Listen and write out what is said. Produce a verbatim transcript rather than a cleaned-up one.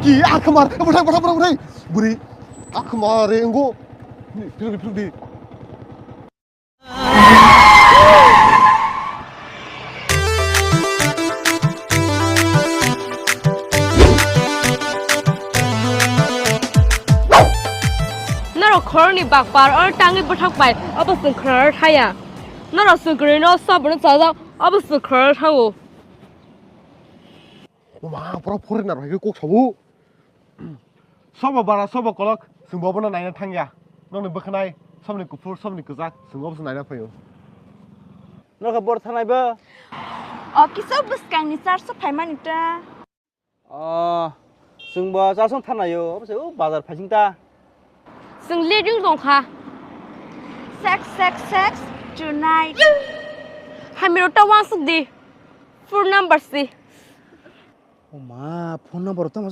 Ki akhmar, bwthai, bwthai, bwthai, bwthai. Bwrwi akhmar re wngkho. Philok di, philok di. Norok khoroknwi bakpar oro tangwi bwthak pai, obo chwng khwnarok thaya. Norok chwng kwrwino sobono chajak, obo chwng khwnarok thango. Oma, pura foreigner hai khe kok sabo. Sobo bara, sobo kolok, chwng bo bono naina thangya. Nokni bwkhanai, sobni kuphur, sobni kwchak, chwng obo se naina phaio. Nokha bor thanai bo? O kisa bwskangni charso phaimani ta. O, chwng bo charso thanaio, obo se o bazar phaising ta. Chwng leading tongkha. Sex, sex, sex tonight. Hamiro ta wansuk di. Phone number si. O ma, phone number tamo